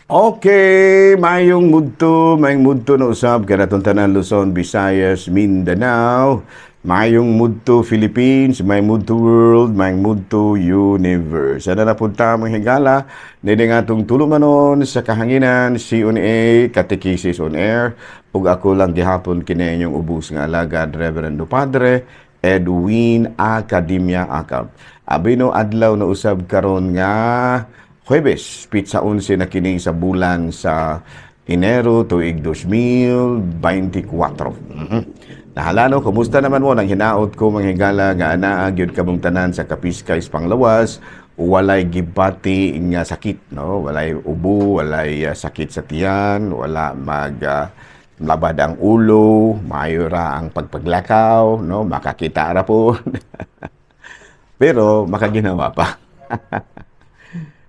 Okay, mayong mudto na usab kanatong tanan Luzon, Visayas, Mindanao, mayong mudto Philippines, mayong mudto world, mayong mudto universe. Sana napunta mga higala, nini nga atong tulumanon sa kahanginan, CONA, Catechesis on Air, ug ako lang gihapon kini inyong ubos nga alagad, Reverendo Padre Edwin Academia Acab. Abino adlaw na usab karon nga Huwebes, pitsa 11 na kini sa bulan sa Enero, tuig 2024. Nahalano, kumusta naman mo? Nang hinaot ko, mga higala, nga anaa gyud kamong tanan sa kapiskay panglawas, walay gibati nga sakit, no? Walay ubo, walay sakit sa tiyan, wala mag labad ang ulo, maayo ra ang pagpaglakaw, no? Makakita ra po. Pero makaginawa pa.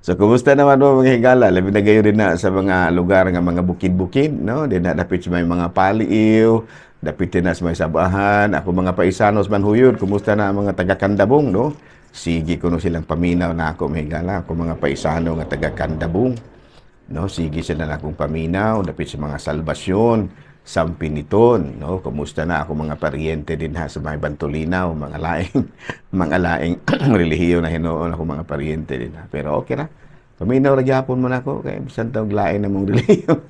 So kumusta naman mo, mga higala? Labi na gayon din na sa mga lugar nga mga bukid-bukid, no? Di na dapit sa may mga paliw, dapit din na sa may sabahan. Ako mga paisanos man huyod, kumusta na ang mga taga-Kandabong, no? Sige kuno silang paminaw na ako, mga higala. Ako mga paisano nga taga-Kandabong, no? Sige sila na akong paminaw, dapit sa mga Salvasyon, Sampiniton, no? Kumusta na ako mga paryente din ha sa mga Bantolinaw, mga laing relihiyon na hinuon ako mga paryente din ha. Pero okay na. Paminaw ra gyapon mo na ako kay bisan tawag lain na mong relihiyon.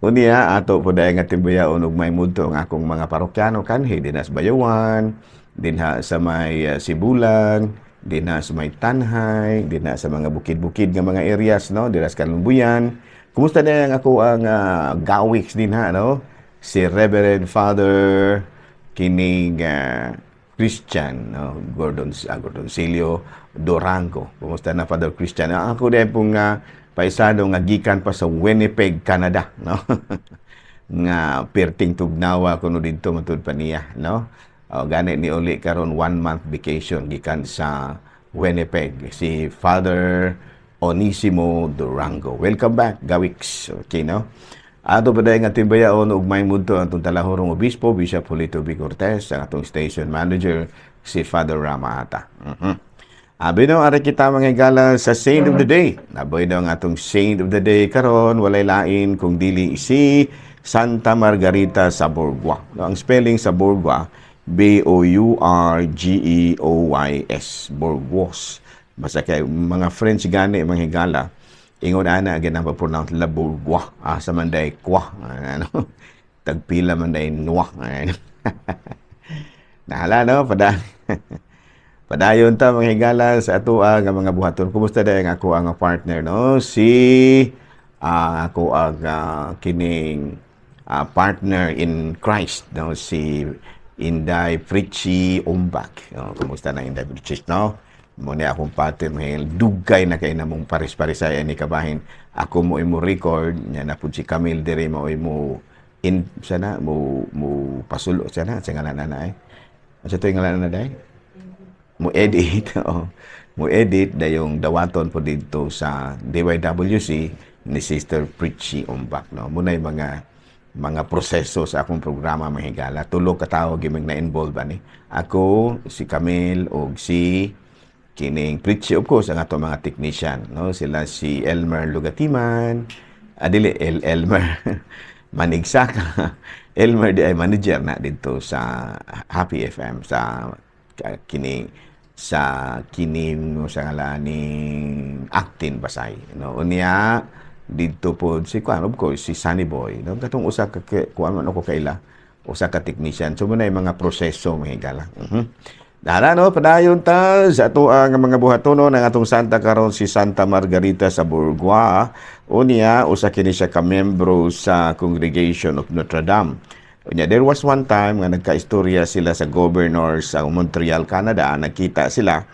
Unya ato po dahil nga timbuyaon og may mudto ang akong mga parokyano kanhi dinha sa Bayawan, dinha sa may Sibulan, dinha sa may Tanjay, dinha sa mga bukid-bukid nga mga areas, no, dinha sa Kalumbuyan. Kumusta na ang ako ang gawiks dinha, no? Si Reverend Father kining Christian, no, Gordon Gordon Silio Durango. Kumusta na, Father Christian? Ako din pong paisano nga gikan pa sa Winnipeg, Canada, no? Nga perting tugnawa kuno didto matud pa niya, no? O, gani ni uli karon one month vacation gikan sa Winnipeg si Father Onisimo Durango. Welcome back, Gawiks. Okay, no? Ato pa nga timbayaon og may mudto ang atong talahurong obispo, Bishop Julito B. Cortez, ang atong station manager, si Father Ramata. Abi no, ari kita, mga higala, sa Saint of the Day. Naboy daw ang atong Saint of the Day karon, walay lain kung dili si Santa Margarita sa Bourgois. No, ang spelling sa Bourgois, Bourgeoys, Bourgois. Basta kay mga French gani, mga higala, ingon ana ginang pag-pronounce la Bourgois. Asa man day kwa, ano? Tagpila man day nwa. Ano? Nahala no, padayon ta, mga higala, sa atoa nga mga buhaton. Kumusta day ang ako ang partner, no? Si ako ang kining partner in Christ, no, si Inday Fritchie Umbak. No, kumusta na, Inday Fritchie, no? Mo ni akong partner mga dugay na kay namong paris-parisay ani kabahin. Ako mo imo record nya na pud si Camille dire mo imo in sana mo mo pasulo sana sa ngalan na ay. Asa to yung ngalan na day? Mo edit, oh. Mo edit dayong dawaton po dito sa DYWC ni Sister Pritchie Umbak, no? Muna yung mga proseso sa akong programa, mga higala. Tulo ka tawo giming na-involve ani. Ako, si Camille og si kining Pritchie, of course, ang ato mga technician, no? Sila si Elmer Lugatiman, adili El Elmer Manigsaka. Elmer di ay manager na dito sa Happy FM sa kini sa kini sa ngalaning Actin Basay, no? Unya didto pod si kuan, of course, si Sunny Boy, no? Katong usa ka kuan man ako kaila usa ka technician. So mo na yung mga proseso, mga higala. Dara no, padayon ta sa ato ang mga buhatono ng atong santa karon, si Santa Margarita sa Bourgois. Unya usa kini siya ka membro sa Congregation of Notre Dame. Unya there was one time nga nagkaistorya sila sa governor sa Montreal, Canada, nagkita sila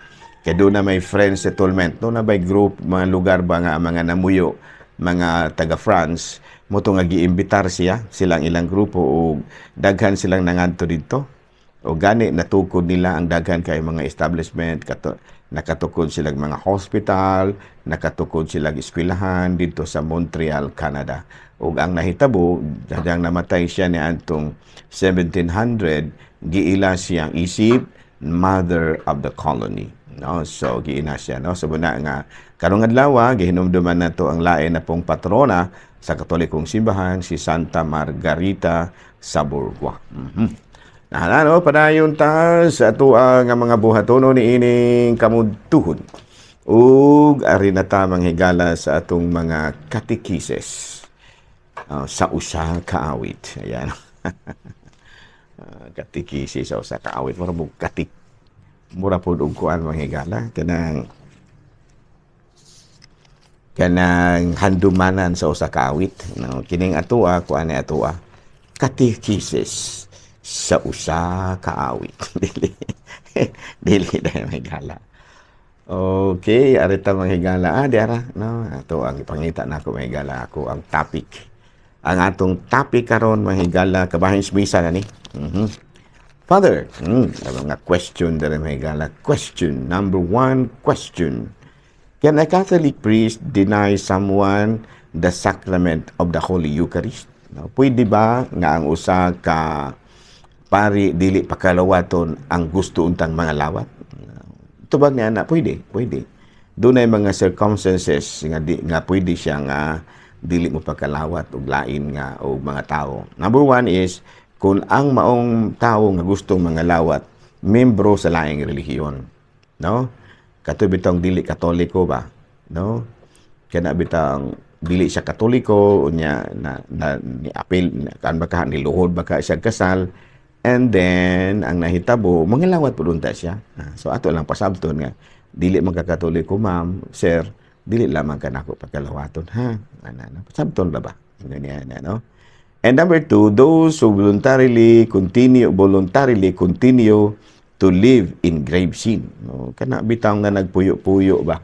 kay doon na may French settlement, doon na may group mga lugar ba nga mga namuyo mga taga France mo to nga giimbitar siya silang ilang grupo ug daghan silang nangadto didto. O gani natukod nila ang daghan kay mga establishment kato, nakatukod silang mga hospital, nakatukod silang eskwelahan dito sa Montreal, Canada. Ug ang nahitabo, dadyang namatay siya ni antong 1700, giila siyang isip Mother of the Colony. No, so giina siya, no. So muna nga karong adlaw gihinumduman nato ang lain na pong patrona sa Katolikong Simbahan, si Santa Margarita sa Bourgois. Nahala, no, padayon ta sa atoa nga mga buhatono niining kamudtuhon. Ug ari na ta, manghigala, sa atong mga katekises sa usa ka awit. Ayan. Katekisis sa usa ka awit. Mura mo katik mura pod og kuan, mga higala, kanang handumanan sa usa ka awit, no? Kining atoa, kuan ni atoa, katekisis sa usa ka awit. Dili dili dahil may gala. Okay, arita, mga higala, di ara, no? Ato ang ipangita nako, mga higala, ako ang topic. Ang atong topic karon, mga higala, kabahin sa misa na ni. Father, ang mga question dere, mga higala. Question number one, question. Can a Catholic priest deny someone the sacrament of the Holy Eucharist? No, pwede ba nga ang usa ka pari dili pakalawaton ang gusto untang mga lawat? Tubag niya na pwede, pwede. Dunay mga circumstances nga di, nga pwede siya nga dili mo pagkalawat og lain nga og mga tao. Number one is kung ang maong tao nga gustong mga lawat membro sa laing relihiyon. No? Kato bitong dili Katoliko ba? No? Kana bitang dili siya Katoliko, unya na ni apil kan ba ka, niluhod ba ka siya kasal, and then ang nahitabo mangalawat pud unta siya. Ah, so ato lang pasabton nga dili man ka Katoliko, ma'am, sir, dili lamang ka nako pagkalawaton ha. Ana na pasabton ba ba? Ganyan na, no? And number two, those who voluntarily continue to live in grave sin. No, kana bitaw nga nagpuyo-puyo ba?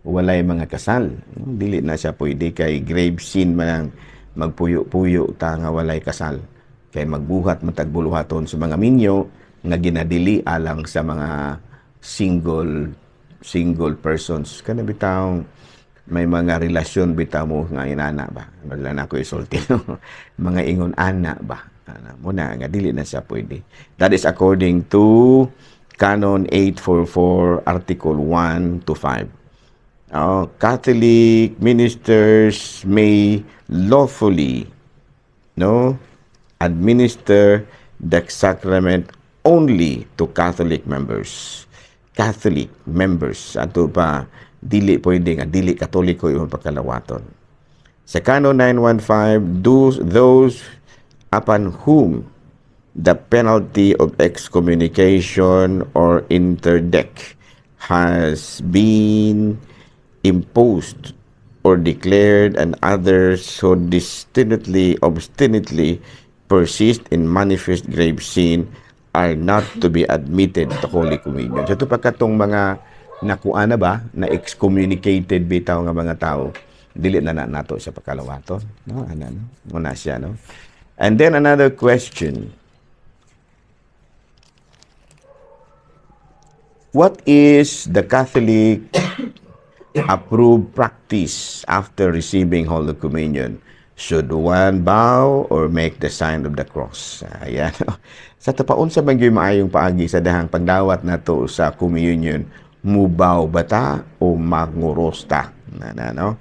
Walay mga kasal. No, dili na siya pwede kay grave sin man ang magpuyo-puyo ta nga walay kasal. Kay magbuhat man tag buluhaton sa mga minyo nga ginadili alang sa mga single single persons. Kana bitaw may mga relasyon bitaw mo nga inana ba, wala na ako isulti, no? Mga ingon ana ba. Ana mo na nga dili na siya pwede. That is according to Canon 844, Article 1 to 5. Oh, Catholic ministers may lawfully, no, administer the sacrament only to Catholic members. Catholic members ato pa, dili pwede nga dili Katoliko imong pagkalawaton. Sa Canon 915, those upon whom the penalty of excommunication or interdict has been imposed or declared and others who obstinately persist in manifest grave sin are not to be admitted to Holy Communion. So ito pa katong mga nakuha na ba, na excommunicated bitaw nga mga tao, dili na na nato sa pagkalawaton. No, ana, no? Muna siya, no? And then another question. What is the Catholic approved practice after receiving Holy Communion? Should one bow or make the sign of the cross? Ayan. Sa tapaon sa man gyud maayong paagi sa dahang pagdawat nato sa communion, mubaw ba ta o manguros ta? Na, na, no?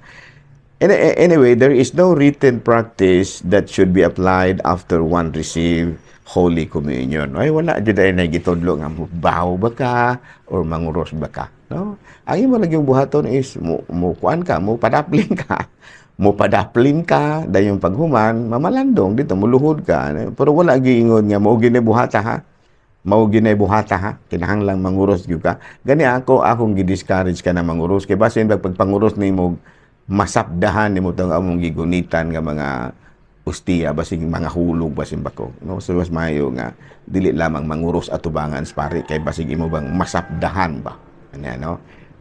Anyway, there is no written practice that should be applied after one receive Holy Communion. Ay, wala jud ay nagitudlo nga mubaw ba ka or manguros ba ka. No? Ang imo lang yung buhaton is mo kuan ka, mo padapling ka. Mo padaplin ka dayon paghuman mamalandong dito, muluhod ka. Pero wala giingon nga mao gini buhata ha. Mao gini buhata ha. Kinahanglang manguros gyud ka. Gani ako akong gi-discourage ka na manguros kay basin pag pagpanguros nimo masapdahan nimo tong among gigunitan nga mga ustiya, basig mga hulog, basin bako, no? So mas maayo nga dili lamang manguros atubangan sa pari kay basig imo bang masapdahan ba ano, no?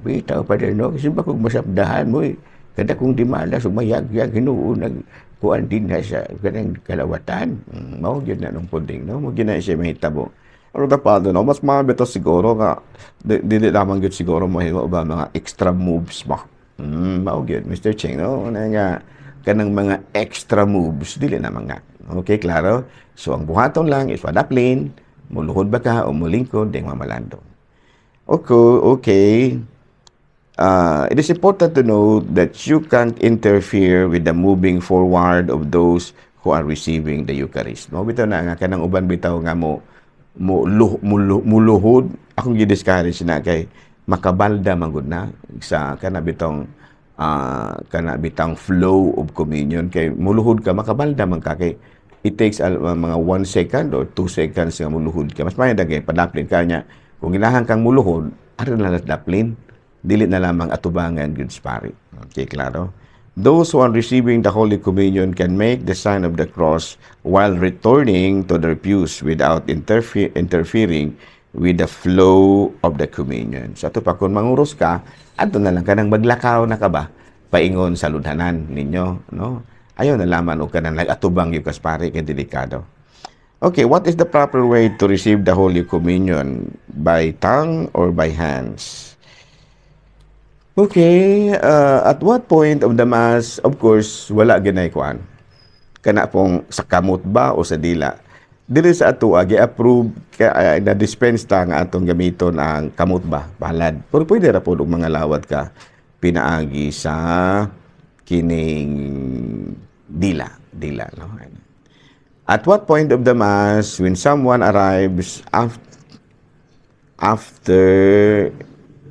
Bitaw pa din, no, kasi bakog masapdahan mo eh. Kada kung di malas umayag-yag hinuon nag kuan din na sa kanang kalawatan. Mao gyud na nung puding, no? Mao gyud na siya mahitabo. Ano ta pa, no? Mas mabito siguro nga dili lamang gyud siguro mahimo ba mga extra moves ba. Mao gyud, Mr. Cheng, no? Ano nga kanang mga extra moves dili naman nga. Okay, klaro? So ang buhaton lang is wadaplin, muluhod ba ka o mulingkod, ding mamalandong. Okay. It is important to note that you can't interfere with the moving forward of those who are receiving the Eucharist. No, bitaw na nga kanang uban bitaw nga mo mo luh, muluhod, akong gi-discourage na kay makabalda man gud na sa kana bitang flow of communion, kay muluhod ka, makabalda man ka, kay it takes mga 1 second or 2 seconds nga muluhod ka. Mas maayo kay padaplin ka niya. Kung ginahan kang muluhod, ari na lang daplin, dili na lamang atubangan gud sa pari. Okay, klaro? Those who are receiving the Holy Communion can make the sign of the cross while returning to their pews without interfering with the flow of the communion. Sa ato pa, kung manguros ka, adto na lang ka nang maglakaw na ka ba, paingon sa ludhanan ninyo, no? Ayaw na lamang og kanang nag-atubang yung kas pari kay delikado. Okay, what is the proper way to receive the Holy Communion? By tongue or by hands? Okay, at what point of the Mass, of course, wala ginay kuan. Kana pong sa kamot ba o sa dila. Dili sa ato gi-approve ka, na dispense ta nga atong gamiton ang kamot ba, palad. Pero pwede ra pod og mga lawat ka pinaagi sa kining dila, dila, no? At what point of the Mass, when someone arrives after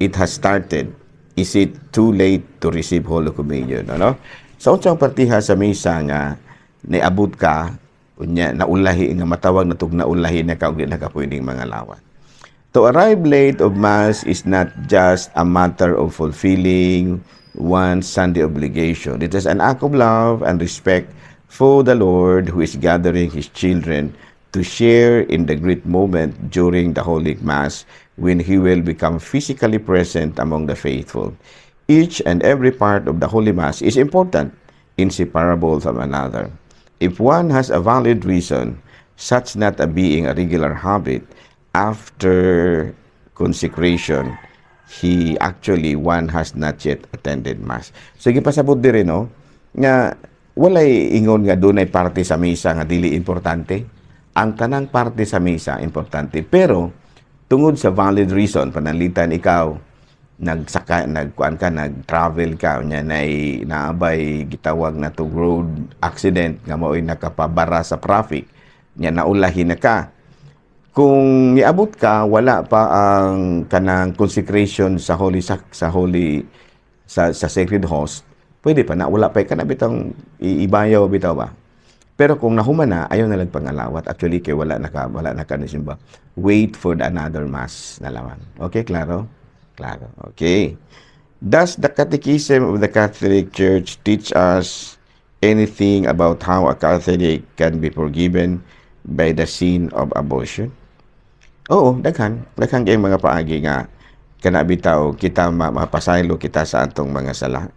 it has started, is it too late to receive Holy Communion? Ano? Sa unsang partiha sa misa nga niabot ka, unya naulahi nga matawag na tug naulahi na ka og di na ka pwedeng mga lawat. To arrive late of Mass is not just a matter of fulfilling one's Sunday obligation. It is an act of love and respect for the Lord who is gathering His children to share in the great moment during the Holy Mass when He will become physically present among the faithful. Each and every part of the Holy Mass is important, inseparable from another. If one has a valid reason, such not a being a regular habit, after consecration, he actually one has not yet attended Mass. So gipasabot diri, no, nga walay ingon nga dunay parte sa misa nga dili importante. Ang tanang parte sa misa importante, pero tungod sa valid reason, pananglitan ikaw nagsaka, nagkuan ka, nag-travel ka, unya nay naabay gitawag na to road accident nga mao'y nakapabara sa traffic nya, naulahi na ka. Kung niabot ka, wala pa ang kanang consecration sa holy sa sacred host, pwede pa na, wala pa kana bitang ibayaw bitaw ba. Pero kung nahuman na, ayaw na lang pangalawat. Actually, kay wala na ka nisimba. Wait for the another Mass na lamang. Okay, klaro? Klaro. Okay. Does the Catechism of the Catholic Church teach us anything about how a Catholic can be forgiven by the sin of abortion? Oo, daghan. Daghan kayong mga paagi nga kana bitaw kita mapasaylo kita sa atong mga sala.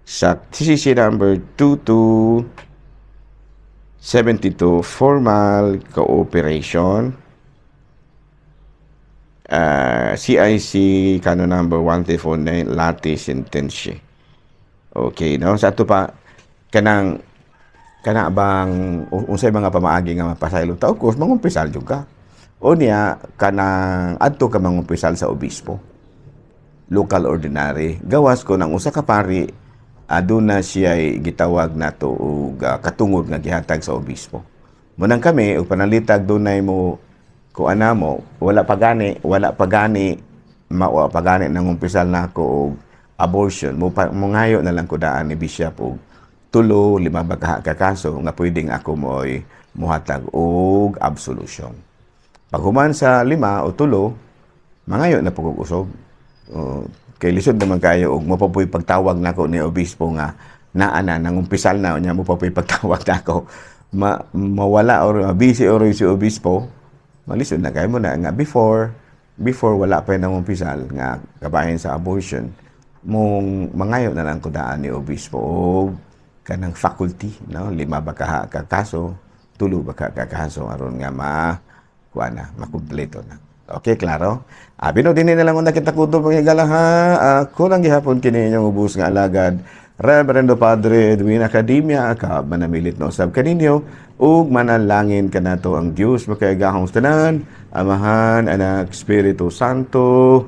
Sa TCC number 2272, formal cooperation, CIC Canon number 1349, latae sententiae. Okay, no? Sa ato pa kanang kana bang unsay mga pamaagi nga mapasaylo ta? Of course, mangumpisal jud ka. O niya kanang adto ka mangumpisal sa obispo. Local ordinary. Gawas ko nang usa ka pari, aduna siya gitawag nato og katungod nga gihatag sa obispo. Munang kami og panalitag dunay mo kuan mo, wala pa gani mao pa gani nang umpisal nako og abortion mo pa, mongayo na lang ko daan ni bishop og tulo, lima ba ka kaso nga pwedeng ako mo'y muhatag og absolution. Pag human sa lima o tulo, mangayo na po kog usog. O, kay lisod naman kayo og mo pa po'y pagtawag nako ni obispo nga naa na nangumpisal na, unya mo pa po'y pagtawag nako, mawala or busy or si obispo, malisod na kayo mo na nga before wala pa nang umpisal nga kabahin sa abortion mong mangayo na lang ko daan ni obispo og kanang faculty, no, lima ba ka kaso, tulo ba ka kaso, aron nga ma kuan na, makumpleto na. Okay, klaro? Abi no, dinhi na lang una kita kutob, mga higala, ha. Ako lang gihapon kini inyong ubos nga alagad, Reverendo Padre Edwin Academia, ka manamilit no usab kaninyo ug manalangin kanato ang Dios makaigahong tanan, Amahan, Anak, Espiritu Santo.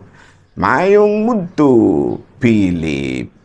Maayong mudto, Pilipinas.